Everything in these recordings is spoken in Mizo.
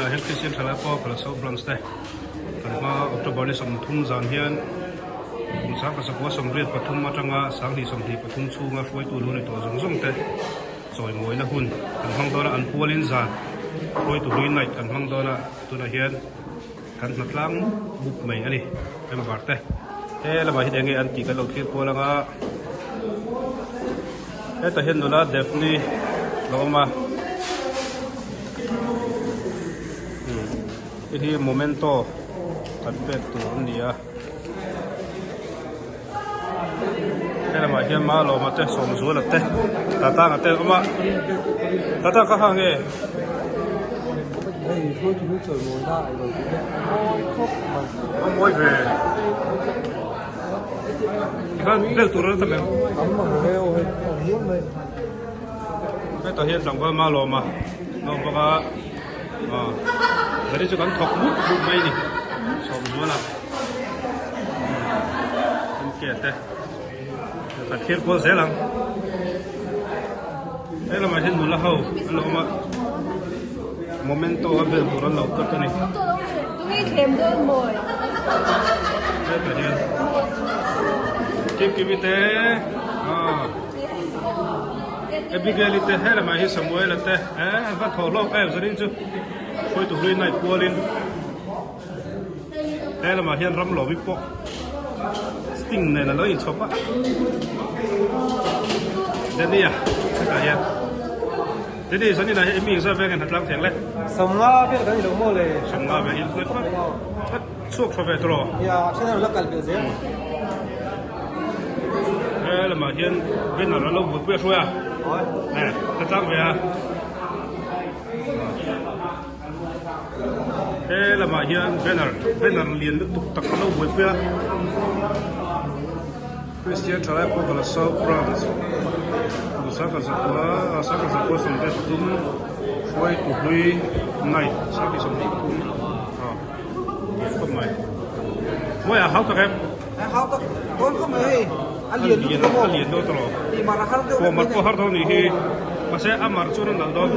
Tunah hian Kristian Thalai Power Kalaso Branch te kan hma October ni 30 zan hian kum 1983 atanga 2023 chhunga hruaitu lo ni tawh zawng zawng te chawimawina hun kan hmang dawn a, an pualin zan hruaitu hlui night kan hmang dawn a, tunah hian kan hna tlang mup mai a ni member te he lamah hian enge an tih kan lo thlir kual anga hetah hian nula Daphne lo awm a hei hi momento kan pek tur an ni a. He lamah hian Malawma te Sawmzuala te Tatanga te an awm a Tata ka ha nge A mawi ve Tikhan bel tur an tam em Hetah hian tlangval Malawma an awm bawk a Zari chu kan thawk mup mup mai a ni Sawmzuala. Ke te kan thlir kual zel ang he lamah hian nula ho an lo awm a momento a bel tur an lo cut a ni hetah hian kimkimi te ah Abigail te he lamah hian Samuel-a te eh an va thaw hlawk em zanin chu hruaitu hlui night kualin. He lamah hian ram lawmi pawh sting nen a lo inchhawp a Danny a hetah hian Danny zanin ah hian mi engzat veng in han tlang theng le Sawmnga vel kan ni lo maw le Sawmnga vel in hlawih phawt chhuak tha ve tawh Ya then a lo kal belh zel He lamah hian banner a lo buaipui a hruai a ka tlang ve a. He lamah hian banner banner lian lutuk tak a lo buaipui a Christian Thalai Pawkala South Branch Lusaka zakua Lusaka zakua 23 hruaitu hlui night 23 ah lian khawp mai mawi a hau tak em hau tak dawn khawp mai hei a lian lutuk a maw a lian dawn tawh lo tih mar a har deuh mar pawh har dawn nih hi mahse a mar chuan a nalh dawn.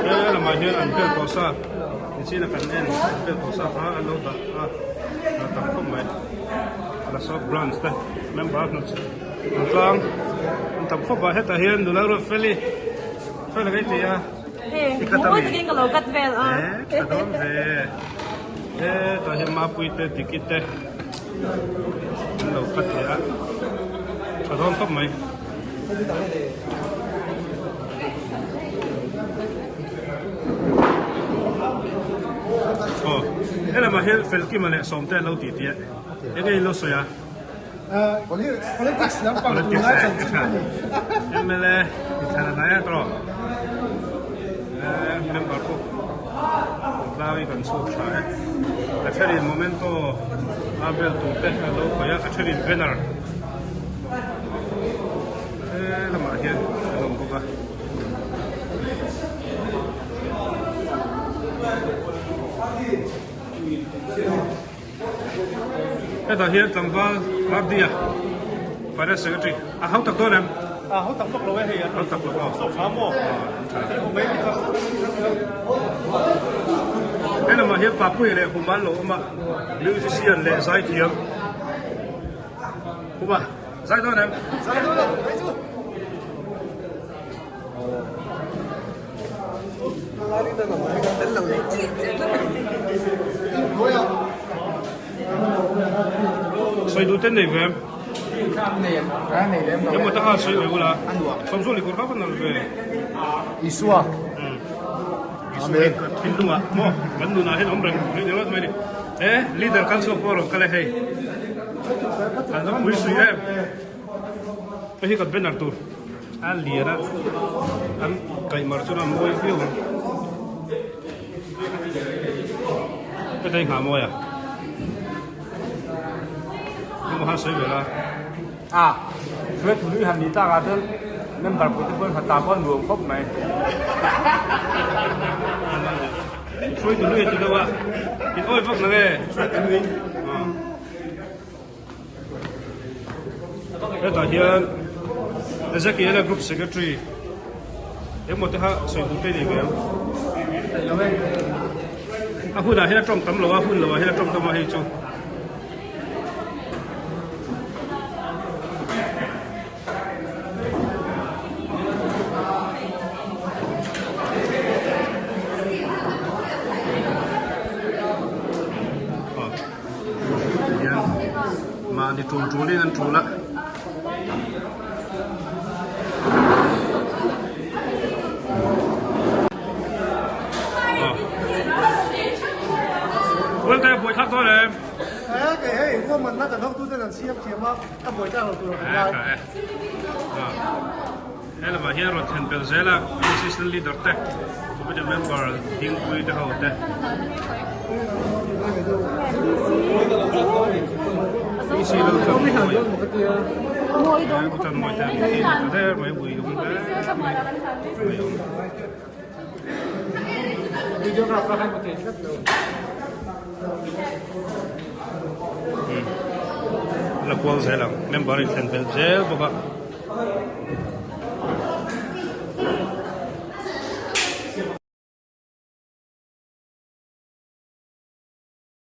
He lamah hian an bel tawh sa nichin a kan en an bel tawh sa kha an lo dah a a tam khawp mai la south branch te member hna tlang an tam khawp a hetah hian nula ruat feli fel ang i ti a i cut ami takin ka lo cut vel a e ka dawn ve hetah hian mapui te diki te an lo cut leh a tha dawn khawp mai. Aw he lamah hian Felkima leh Sawmte an lo tih tih a enge in lo sawi a. Politics lampang tunlai chanchin a ni. MLA inthlan a hnai a tawh. Member pawh tlang hi kan chhuak tha e. A thenin momento a bel tur te an lo khawih a, a thenin banner he lamah hian an awm bawk a. Hetah hian tlangval Hardy-a Finance Secretary a hau tak dawn em? A hau tak vak lo e hei a hau tak lo aw. Sawk tha maw? He lamah hian Papui leh Huma an lo awm a, musician leh zaithiam Huma zai dawn em? Zai dawn lo, hei chu. Sawi duh ten nei ve em? Emaw taka sawi ve ula. Sawmsawm leh kawr kha va nalh ve. Isua. Isua hi thinlungah maw kan nunah hian awm reng reng ringawt mai a ni. E leader kan chhuak pawh a rawn kal e hei. An va pui sui em. Hei hi kan banner tur a lian a an kaih mar chuan a mawi viau ang heta hi nghah mawi a emaw khan sawi vel a a hruai thu lui han ni tak ah chuan member pawh te pawh hna pawh a nuam khawp mai hruai tu lui a ti deuh a in awi vak nang e hruai tu lui Hetah hian. Ezekiel-a Group Secretary engmaw te kha sawi duh te a ni ve ang. A hunah hian a tawng tam lo a, hun loah hian a tawng tam a hei chu. Mahni tul tulin an tul a. Welcome buai thak dawn em? Kei hei ruahmanna kan hotuten an siam thiam a, a buai tlak lo tur a kan ngai. He lamah hian rawn thlen pel zel a, assistant leader te, committee member dingpui te ho te. PC lo thlan mawi. Thlan mawi te an ti ta der mai ui lung hle mai. Mai awm. La kual zel ang member in thlen belh zel bawk a.